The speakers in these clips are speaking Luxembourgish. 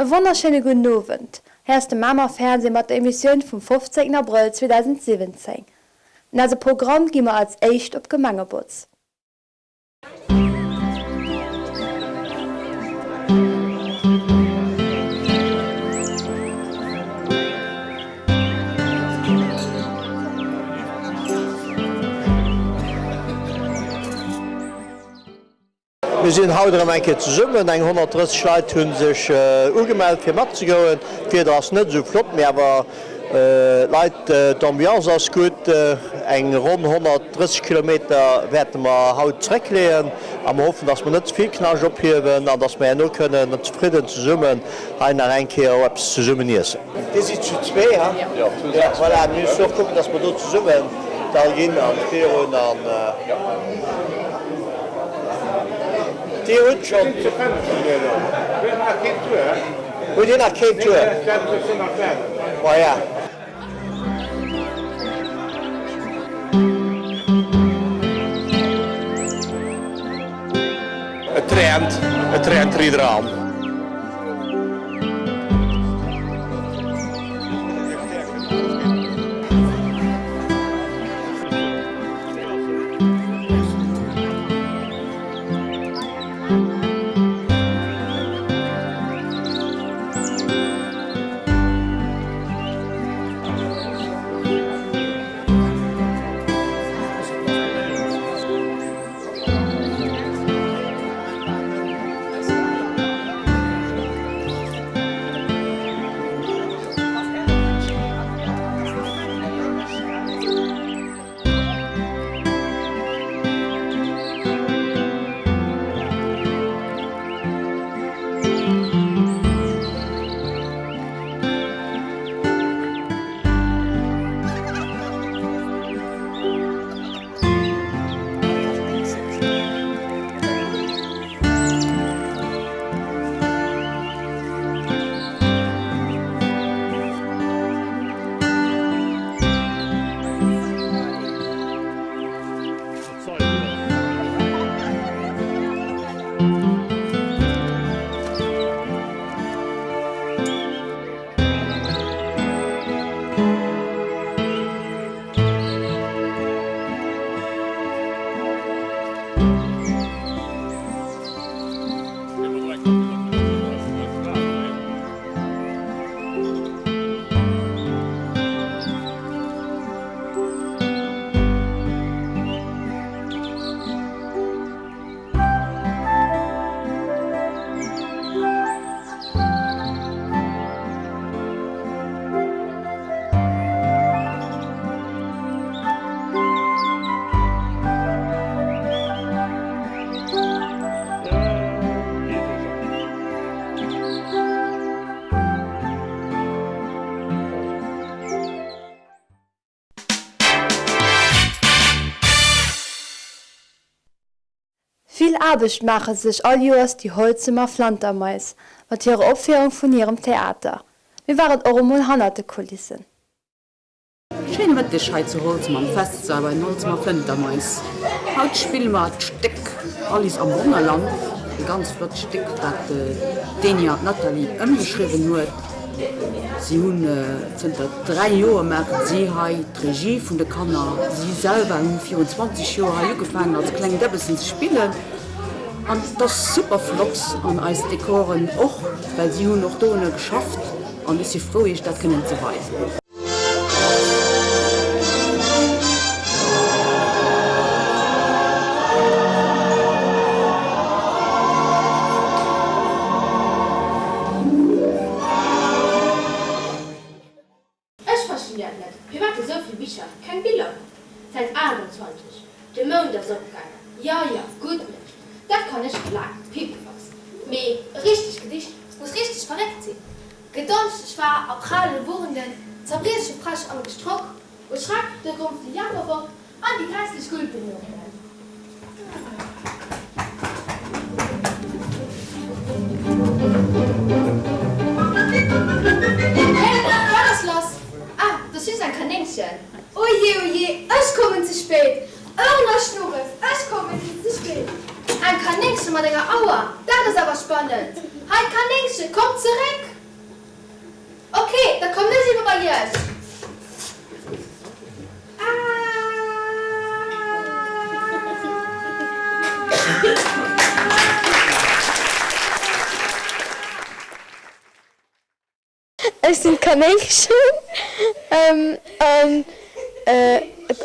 E wonnerschéine gudden Owend. Hei ass de Mamer Fernseh mat der Emissioun vum 15 Abrëll 2017. An eise Programm gi mer als éischt op Gemengebotz. Mir sinn haut erëm eng Kéier zesummen. Eng 130 Leit hu sech ugemellt fir matzegoen. D'Wieder ass net esou flott, mee awer d'Leit, d'Ambiance ass gutt. Eng ronn 130 Kilometer wäerte mer haut zeréckleeën a mer hoffen, dass mer net ze vill Knascht ophiewen an dass mer herno kënnen zefridden zesummen hei nach eng Kéier eppes zesummen iessen. Dir sidd zu zwee, ha? Jo, voilà, mir mussen och kucken, dass mer do zesummen da ginn an virun an Dir hutt schonn. Hutt Dir nach keen Tour? Maja. Et reent, et reent rideran. Vill Aarbecht maache sech all Joers déi Holzemer Flantermais mat hirer Opféierung vun hirem Theater. Mir waren och emol hannert de Kulissen. Schéine Mëtteg hei zu Holzem am Festsal bei den Holzemer Flëntermais. Haut spille mer d'Stéck Alice am Wonnerland, e ganz flott Stéck wat d'Deni an d'Nathalie ëmgeschriwwen huet. Si hunn zënter 3 Joer maachen si hei d'Regie vun de Kanner. Si selwer hunn virun 20 Joer hei ugefaangen als kleng Dëbbessen ze spillen an et ass super flott an eis Dekoren och, well si hunn och dohinner geschafft an ech si frou iech dat kënnen ze weisen. Ech verstinn dat net, firwat esou vill Bicher keng Biller hunn. Säit 28, De Mound ass opgaangen, jo jo, gutt Nuecht, dat kann ech scho laang, Pipifax. Mee e richtegt Gedicht muss richteg verréckt sinn. Gedonschteg war a prale Wurnden, zerbrieche Fräsch am Gestrock, o Schreck, do grompft de Jammerbock an déi grässlech Gulpen no hinnen. Hé, wat ass lass? Ah, 't ass just eng Kanéngchen. O jee, o jee, ech kommen ze spéit! Ourner Schnurres, ech kommen ze spéit! Eng Kanéngche mat enger Auer, dat ass awer spannend! Hei, Kanéngche, komm zeréck! Ok, da kommen ech ebe bei iech. Ech sinn d'Kanéngchen an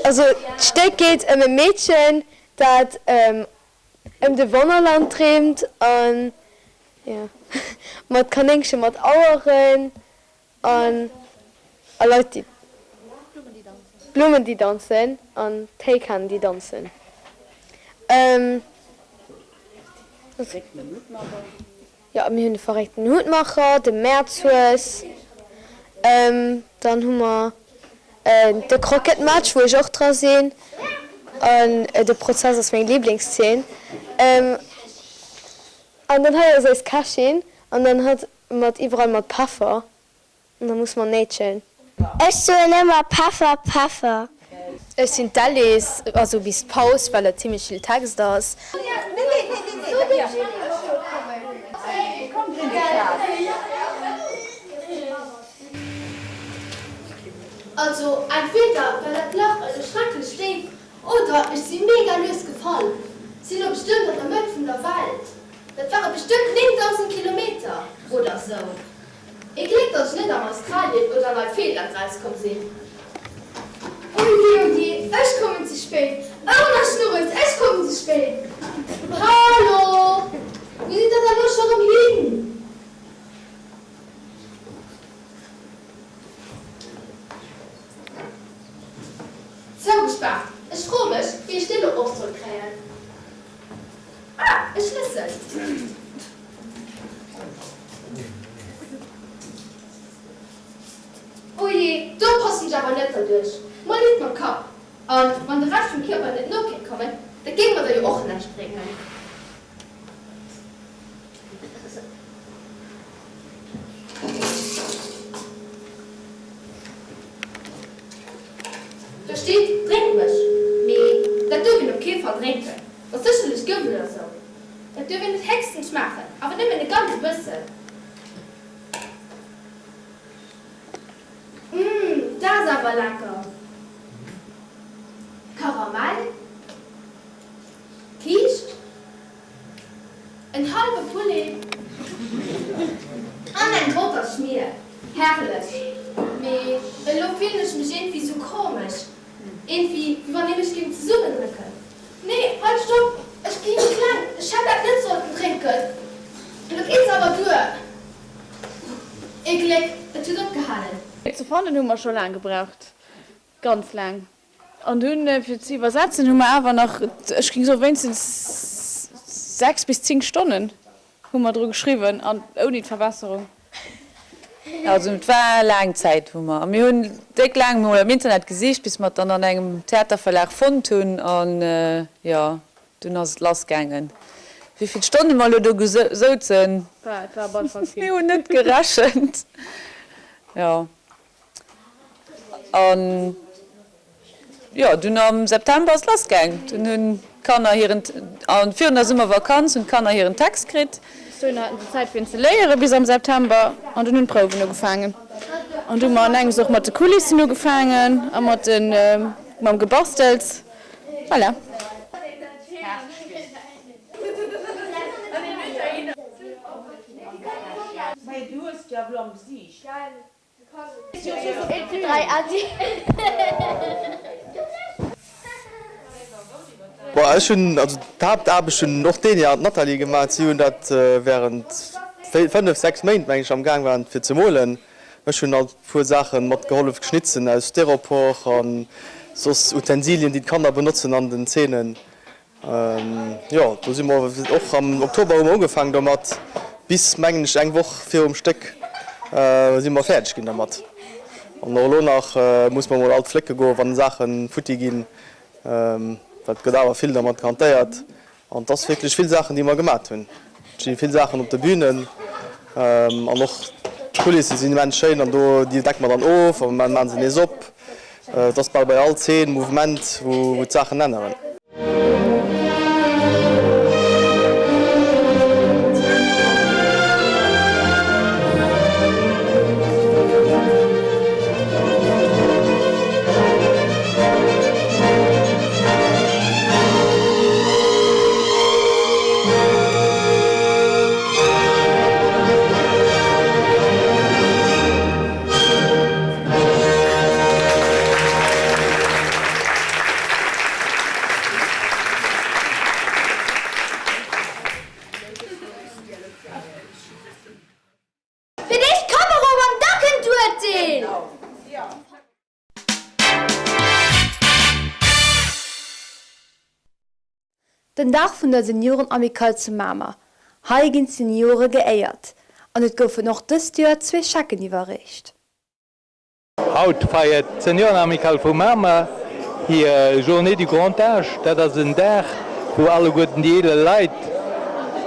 also d'Stéck geet ëm e Meedchen dat ëm de Wonnerland dreemt an jo mat Kanéngche mat Aueren an a Leit déi Blummen déi danzen an Téikanen déi danzen. Jo, mir hunn de verréckten Hutmacher, de Mäerzhues, dann hu mer de Krocketmatch, wou ech och dra sinn, an de Prozess ass meng Liblingszeen. An dann hei ass eis Kächin an dann hatt mat iwwerall mat Peffer. An da muss mer néitschen. Ech soen ëmmer Peffer, Peffer. Ech sinn d'Alice, also bis d'Paus, well et zimlech vill Text ass. Also entweder war dat Lach esou schrecklech déif oder ech si mega lues gefall. Si lo bestëmmt an der Mëtt vun der Welt. Dat ware bestëmmt 9000 Kilometer oder sou. Ee Gléck, datt ech net am Australien oder Neuseeland rauskomm sinn. Oh jee, oh jee, ech kommen ze spéit! Oh na Schnurres, ech kommen ze spéit! Hallo! Wou sidd der da lo scho rëm hin? Zougespaart! Ech froe mech, wéi ech dee lo op soll kréien. Ah, e Schlëssel! O jee, do passen ech awer net derduerch. Mol nit mam Kapp. An wann de Rescht vum Kierper net nokéint kommen, dat géing mer da jo och näischt bréngen. Do steet, Drénk mech. Mee dat duerf een op kee Fall drénken. Dat ass sécherlech Gëft oder sou. Dat duerf een et héchstens schmaachen, awer nëmmen e ganz e bëssen. Mmh, dat ass awer lecker! Karamell, Kiischt, en hallwe Poulet an eng Botterschmier. Herrlech! Mee elo fillen ech mech iergendwéi sou komesch. Iergendwéi, wéi wann ee mech géing zesummendrécken. Nee, halt stopp! Ech gi méi kleng! Ech hätt dat net sollten drénken! Elo geet se awer duer! Ee Gléck, et huet opgehalen. Ze fannen hu mer scho laang gebraucht, ganz laang. An dunn, fir ze iwwersetzen, hu mer awer nach, ech géing soen, wéinstens 6 bis 10 Stonnen Hu mer dru geschriwwen an ouni d'Verbesserung. Also et war laang Zäit wou mer, a mir hunn déck laang mol am Internet gesicht bis mer et dann an engem Theaterverlag fonnt hunn an jo dunn ass et lass gaangen. Wéi vill Stonne mer elo do gesouzen, mir hunn net gerechent, jo. An jo, dunn am September ass et lass gaang. Dunn hunn d'Kanner hiren, a virun der Summervakanz hunn d'Kanner hiren Text kritt. Bis dohinner haten se Zäit fir en ze léieren, bis am September. An dunn hunn d'Prouwen ugefaangen. An du hu mer an engems och mat de Kulissen ugefaangen a mat de, mam Gebastels. Voilà. Bon, ech hunn, also d'Haaptaarbecht hunn och d'Enia an d'Nathalie gemaach. Si hunn dat während 5, 6 Méint, meng ech, am Gaang waren fir ze molen. Ech hunn alt e puer Saache mat gehollef schnitzen aus Styropor a soss Utensilien, déi d'Kanner benotzen an den Zeenen. Jo, do si mer och am Oktober hu mer ugefaangen domat, bis mengen ech eng Woch virum Stéck si mer fäerdeg ginn dermat. An och elo nach muss mer mol alt flécke goen, wann Saache futti ginn, well et gëtt awer vill dermat gehantéiert. An et ass wierklech vill Saachen, déi mer gemat hunn. Et sti vill Saachen op de Bünen an och d'Kulisse sinn immens schéin an do déi decke mer dann of a maache se nees op. Et ass bal bei all Zeen Mouvement, wou d'Saachen änneren. Den Dag vun der Seniorenamicale zu Mamer. Hei ginn d'Seniore geéiert an et goufen och dëst Joer zwee Schecken iwwerreecht. Haut feiert d'Seniorenamicale vu Mamer hir Journée du Grand Âge. Dat ass en Dag, wou alleguerten déi eeler Leit,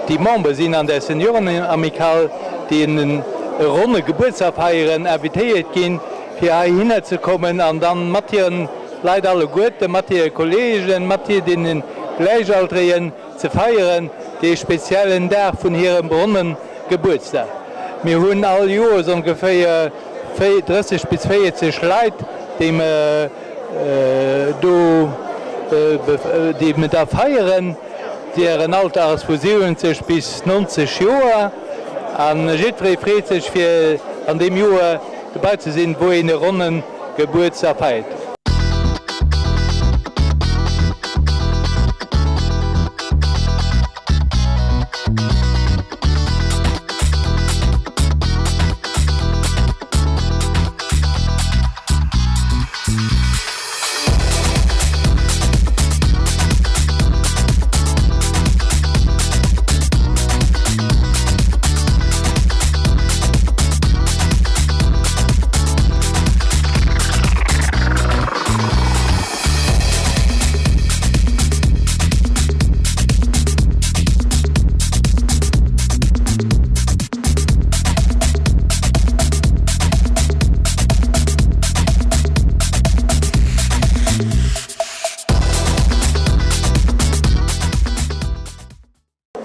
déi Member sinn an der Seniorenamicale, déi en ronne Gebuertsdag feieren, invitéiert ginn, fir heihinner ze kommen an dann mat hiren Leit alleguerten, mat hire Kolleegen, mat deene Gläichaltregen ze feieren, dee speziellen Dag vun hirem ronne Gebuertsdag. Mir hunn all Joers ongeféier 30 bis 40 Leit, déi mer do, déi mer da feieren. Deren Alter ass vu 70 bis 90 Joer a jiddweree freet sech fir an deem Joer dobei ze sinn, wou een e ronne Gebuertsdag feiert.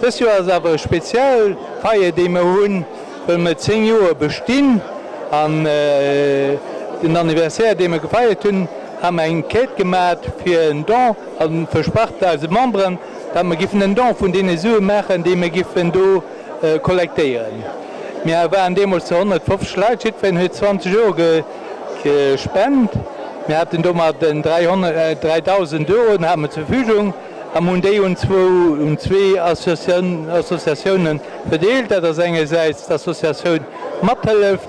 Dëst Joer ass awer e speziell Feier déi mer hunn, well mer 10 Joer bestinn an den Anniversaire dee mer gefeiert hunn, ha mer eng Quête gemat fir en Don an versprach eise Memberen, datt mer giffen en Don vun deene Sue maachen déi mer giffen do kollektéieren. Mir waren deemools zu 150 Leit, jiddwereen huet 20 Euro gespent. Mir haten domat en 3.000 Euro hate mer zur Verfügung. A mir hunn déi un zwou, un zwee Associatiounen verdeelt. Dat ass engersäits d'Associatioun Mathëllef,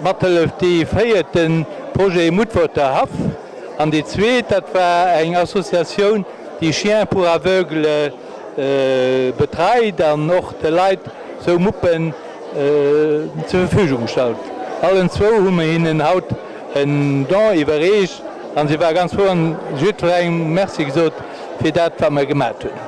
Mathëllef, déi féiert de Projet Mutworter Haff. An déi zweet, dat war eng Associatioun, déi Chiens pour aveugles betreit an och de Leit sou Muppen zur Verfügung stellt. Allen zwou hu mir hinnen haut en Don iwwerreecht an si ware ganz frou an jiddwerengem Merci gesot fir dat wat mer gemat hunn.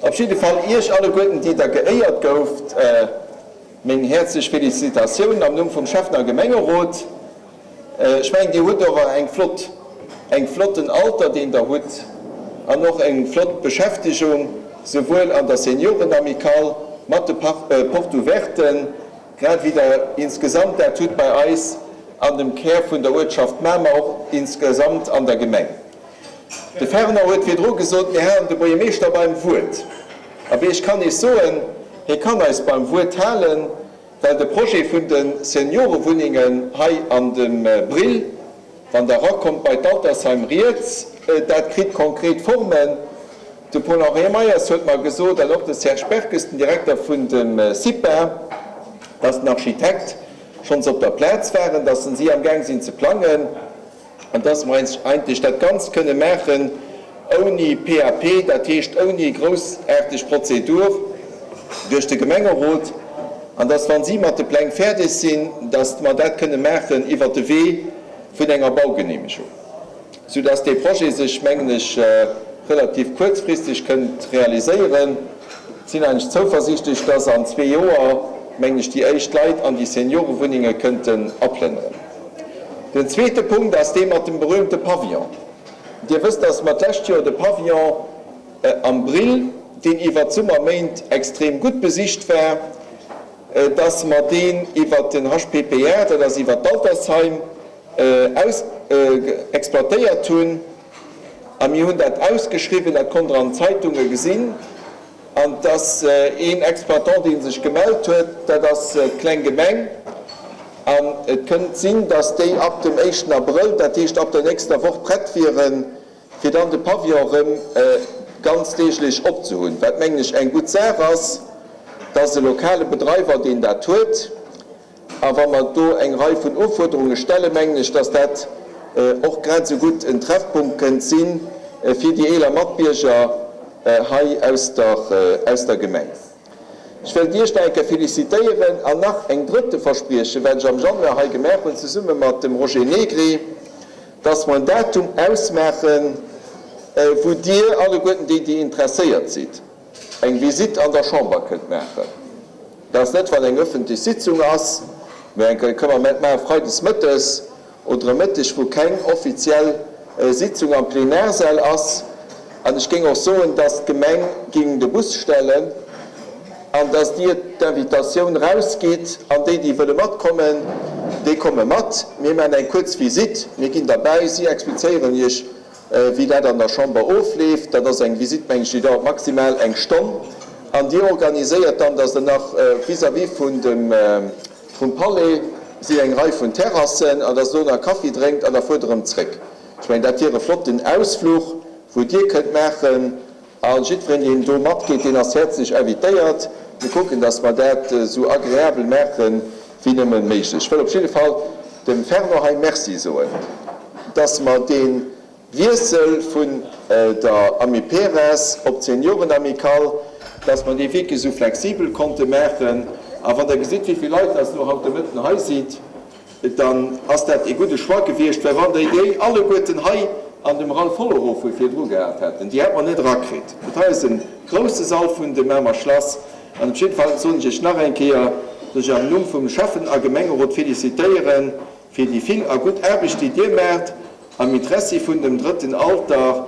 Op jidde Fall Iech alleguerten, déi Der geéiert gouft, meng häerzlech Felicitatioun am Numm vum Schäffen a Gemengerot. Ech mengen, Dir hutt och eng flott, eng flotten Alter, deen Der hutt, an och eng flott Beschäftegung, souwuel an der Seniorenamicale mat de Porte-ouverten, grad wéi Der insgesamt dat hutt bei eis an dem Kär vun der Uertschaft Mamer, och insgesamt an der Gemeng. De Fernand huet virdru gesot, mir halen de Buergermeeschter beim Wuert. Abee, ech kann Iech soen, hie kann eis beim Wuert halen, Well de Projet vun de Seniorewunnengen hei an dem Brill, wann Der erakommt bei d'Altersheim riets, dat kritt konkret Formen. De Paul-Henri Meyers huet mer gesot, an och de Serge Berkes, den Direkter vun dem CIPA, dat ass den Architekt. schonns op der Plaz waren, dass si am Gaang sinn ze plangen an dass mer eigentlech dat Ganzt kënne maachen ouni PAP, dat heescht ouni groussaarteg Prozedur duerch de Gemengerot, an dass, wa si mat de Pläng fäerdeg sinn, dass mer dat kënne maachen iwwert de Wee vun enger Baugenehmegung, soudass dee Projet sech, mengen ech, relativ kuerzfristeg kënnt realiséieren. Sinn eigentlech zouversiichtlech, dass an zwee Joer, mengen ech, déi éischt Leit an déi Seniorewunnenge kënnten aplënneren. Den zweete Punkt ass dee mat dem berühmte Pavillon. Dir wësst, dass mer d'lescht Joer de Pavillon am Brill, deen iwwert d'Summerméint extrem gutt besicht war, dass mer deen iwwert den HPPR, dat ass iwwert d'Altersheim, aus exploitéiert hunn. A mir hunn dat ausgeschriwwen, dat konnt Der an den Zeitunge gesinn. An et ass een Exploitant, dee sech gemellt huet, dat ass d'kleng Gemeng. An et kënnt sinn, dass déi ab dem éischten Abrëll, dat heescht ab der nächster Woch, prett wieren, fir dann de Pavillon erëm ganzdeeglech opzehunn. Wat, mengen ech, eng gutt Saach ass, dass e lokale Bedreiwer, deen dat huet, A wa mer do eng Rei vun Ufuerderunge stellen, mengen ech, dass dat och grad esou gutt en Treffpunkt kënnt si fir déi eeler Matbierger hei aus der Gemeng. Ech wëllt Iech nach eng Kéier félicitéieren an nach eng drëtte verspriechen, wat ech am Januar hei gemaach hunn, zesumme mat dem Roger Negri, dass mer en Datum ausmaachen, wou Dir alleguerten, déi Dir interesséiert sidd, eng Visitt an der Chamber kënnt maachen. Dat ass net, wann eng öffentlech Sitzung ass, mä eng kënne mer maache freides mëttes oder e Mëtteg, wou keng offiziell Sitzung am Plenarsäll ass. An ech géing och soen, dass d'Gemeng géing de Bus stellen an dass Dir d'Invitatioun erausgitt an déi, déi wëlle matkommen, déi komme mat. Mir maachen eng kuerz Visitt, mir ginn derbäi, si explizéieren Iech, Wéi dat an der Chamber ofleeft, dat ass eng Visitt, meng ech, déi dauert maximal eng Stonn. An Dir organiséiert dann, dass Der nach vis-à-vis vun dem, vum Palais sinn eng Rei vun Terrassen, an dass Der do nach Kaffi drénkt an da fuert Der erëm zréck. Ech mengen, dat wier e flotten Ausfluch, wou Dir kënnt maachen. A jiddwereen, deen do matgeet, deen ass häerzlech invitéiert. Mir kucken, dass mer dat esou agreabel maachen, wéi nëmme méiglech. Ech wëll op jidde Fall dem Fernand hei Merci soen, dass mer dee Wiessel vun der Amiperas op d'Seniorenamicale, dass mer dee wierklech esou flexibel konnte maachen. A wann Der gesitt, wéi vill Leit dass elo haut de Mëtten hei sidd, dann ass dat ee gudde Choix gewiescht, well wann déi déi alleguerten hei an dem Ralph Hollerhof vu virdru gehat hätten, déi hätte mer net erakritt. Dat hei ass e grousse Sall vun dem Mamer Schlass an op jidde Fall soen ech Iech nach eng Kéier, dass ech am Numm vum Schäffen a Gemengerot félicitéiere fir déi vill a gutt Aarbecht, déi Dir maacht am Interessi vun dem drëtten Alter.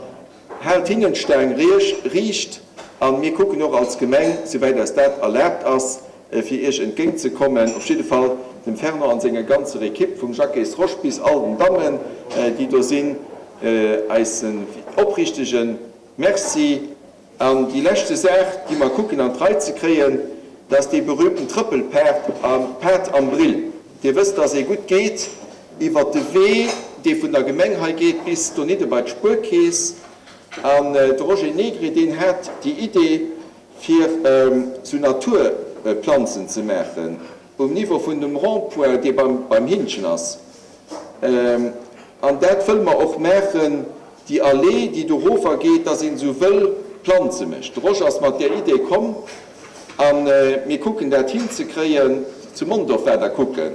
Haalt hinnen d'Staang riicht an mir kucken och als Gemeng, souwäit eis dat erlaabt ass, fir Iech entgéint ze kommen. Op jidde Fall dem Fernand an senger ganzer Equipe, vum Jacques Rosch bis all den Dammen, déi do sinn, eisen oprichtege Merci. An déi leschte Saach, déi mer kucken an d'Rei ze kréien, dat ass dee berühmten Trëppelpad am Brill. Dir wësst, dass ee gutt geet iwwert de Wee, dee vun der Gemeng hei geet bis donidde bei d'Spuerkeess. An de Roger Negri, deen hat déi Idee, fir sou Naturplanzen ze maachen um Niveau vun dem Rond-point, dee beim Hinnchen ass. An dat wëlle mer och maachen, déi Allee, déi do erofer geet, dass een esou wëll Planze mécht. De Roger ass mat där Idee komm a mir kucken dat hinzekréien. Zu Mondorf war der kucken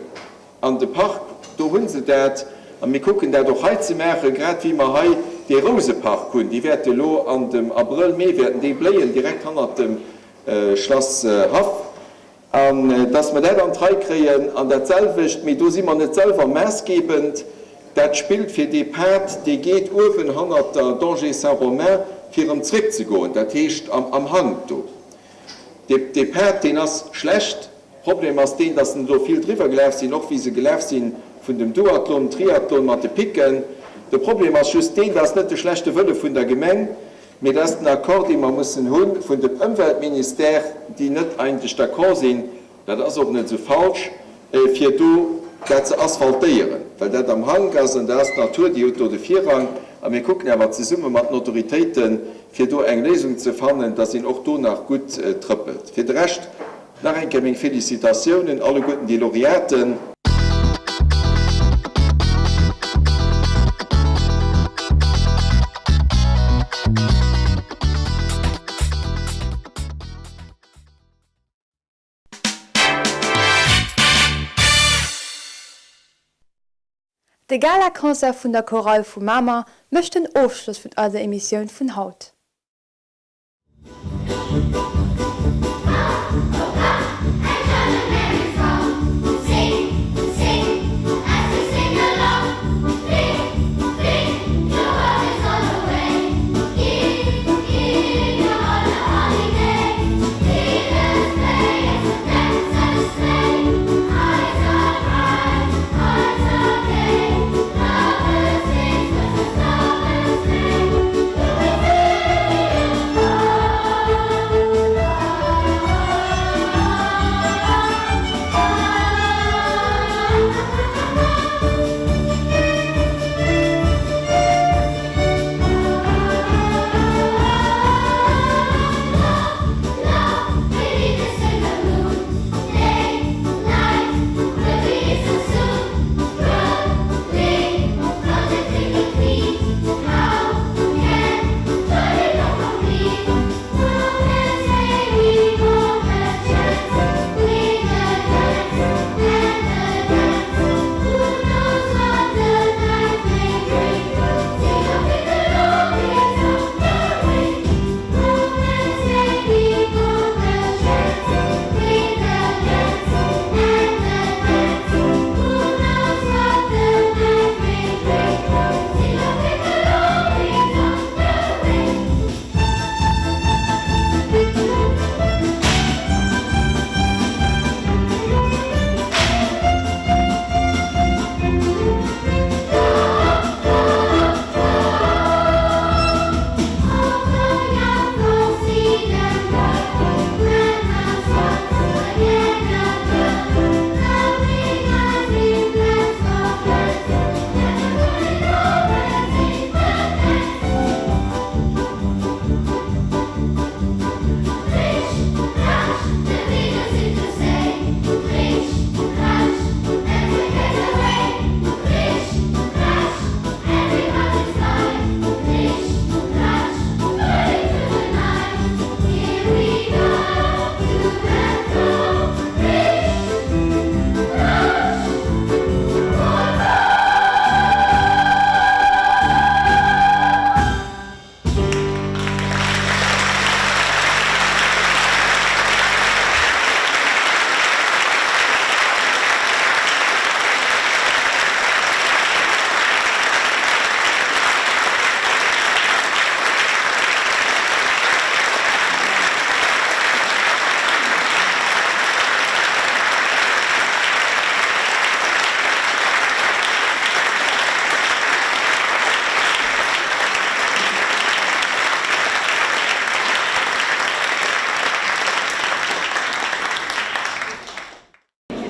an de Park, do hu se dat. A mir kucken dat och hei ze maachen, grad wéi mer hei dee Rousepark hunn. Déi wäerte elo an dem Abrëll, Mee wäerten déi bléien, direkt hannert dem Schlass Haff. An dass mer dat an d'Rei kréien. An dat selwecht, mee do si mer net selwer maassgebend, dat spillt fir dee Pad, dee geet uewen hannert der Danger Saint-Romain, fir erëm zréckzegoen, dat heescht am Hank do. Dee Pad, deen ass schlecht. Problem ass deen, dass elo vill driwwer gelaf sinn, och wéi se gelaf si vun dem Duathlon, Triathlon mat de Picken. De Problem ass just deen, dat ass net de schlechte Wëlle vun der Gemeng, mee dat ass den Accord, dee mer mussen hu vun dem Ëmweltministère, déi net eigentlech d'accord sinn, dat ass och net esou falsch, fir do dat ze asphaltéieren, well dat am Hank ass an dat ass d'Natur, déi huet do de Virrang. A mir kucken awer zesumme mat den Autoritéiten, fir do eng Léisung ze fannen, dass een och do nach gutt trëppelt. Fir de Rescht Nach eng Kéier meng Félicitatiounen alleguerten déi Laureaten. De Gala-Concert vun der Chorale vu Mamer mécht den Ofschloss vun eiser Emissioun vun haut.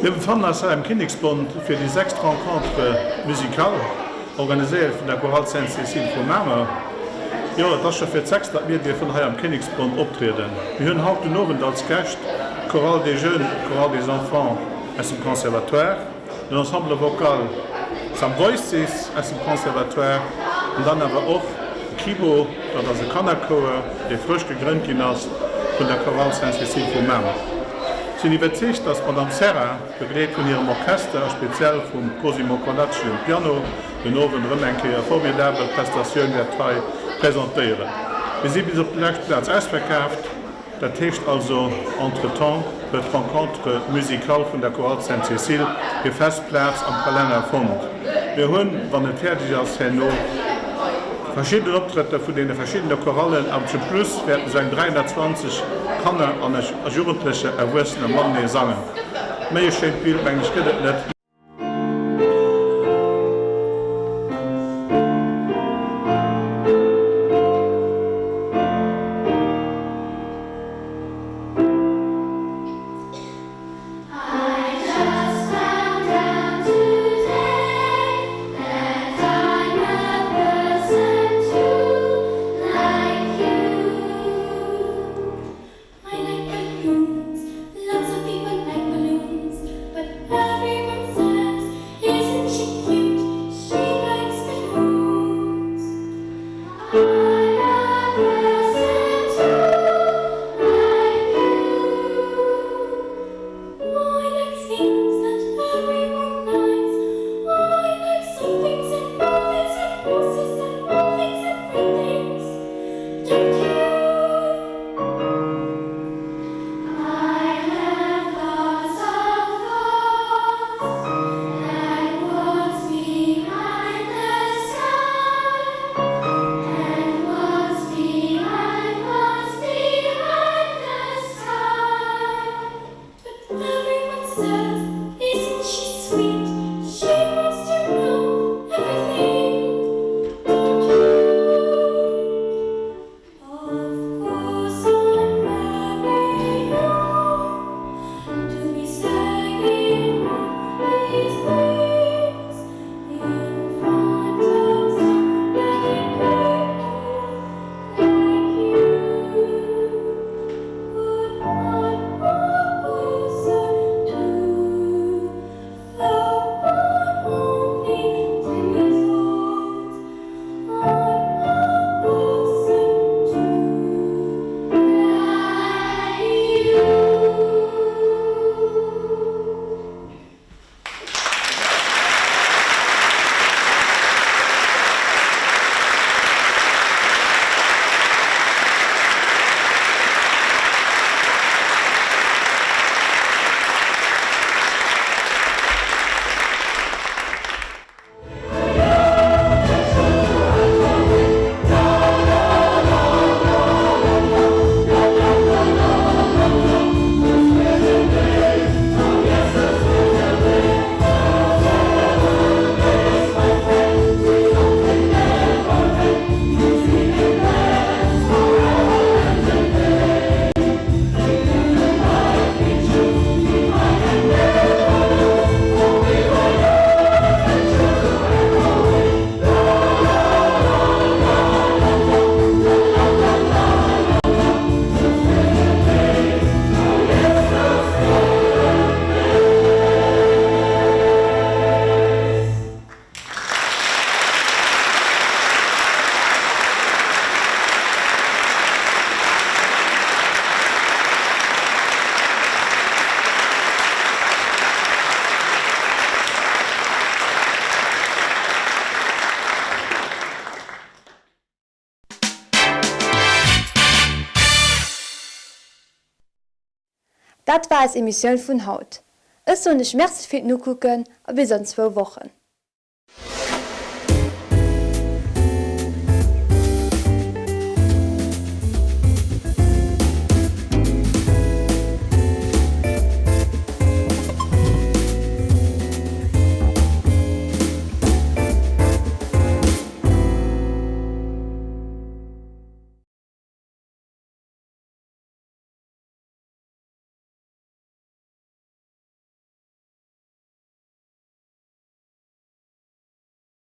Mir befannen eis hei am Kinneksbond fir déi sechst Rencontre musicale, organiséiert vun der Chorale Sainte-Cécile vu Mamer. Jo, et ass scho fir d'sechst, datt mir dierfen hei am Kinneksbond optrieden. Mir hunn haut den Owend als Gäscht d'Chorale des Jeunes, d'Chorale des Enfants aus dem Conservatoire, den Ensemble vocal Some Voices aus dem Conservatoire an dann awer och de Kibo, dat ass e Kannerchouer, dee frësch gegrënnt ginn ass vun der Chorale Sainte-Cécile vu Mamer. Ech sinn iwwerzeegt, dass d'Madame Serra, begleet vun hirem Orchester a speziell vum Cosimo Colacci um Piano, den Owend erëm eng Kéier formidabel Prestatioun wäert hei presentéieren. Mir si bis op déi lescht Plaz ausverkaaft. Dat heescht also, entretemps huet d'Rencontre musicale vun der Chorale Sainte-Cécile hir fest Plaz am Kalenner fonnt. Mir hunn, wann et fäerdeg ass, herno verschidden Optrëtter vun deene verschiddene Chorallen an zum Plus wäerten esou eng 320 Kanner an Jugendlecher, Erwuessener matenee sangen. Méi e schéint Bild, mengen ech, gëtt et net. Dat war eis Emissioun vun haut. Ech soen iech Merci fir d'Nokucken a bis an zwou Wochen.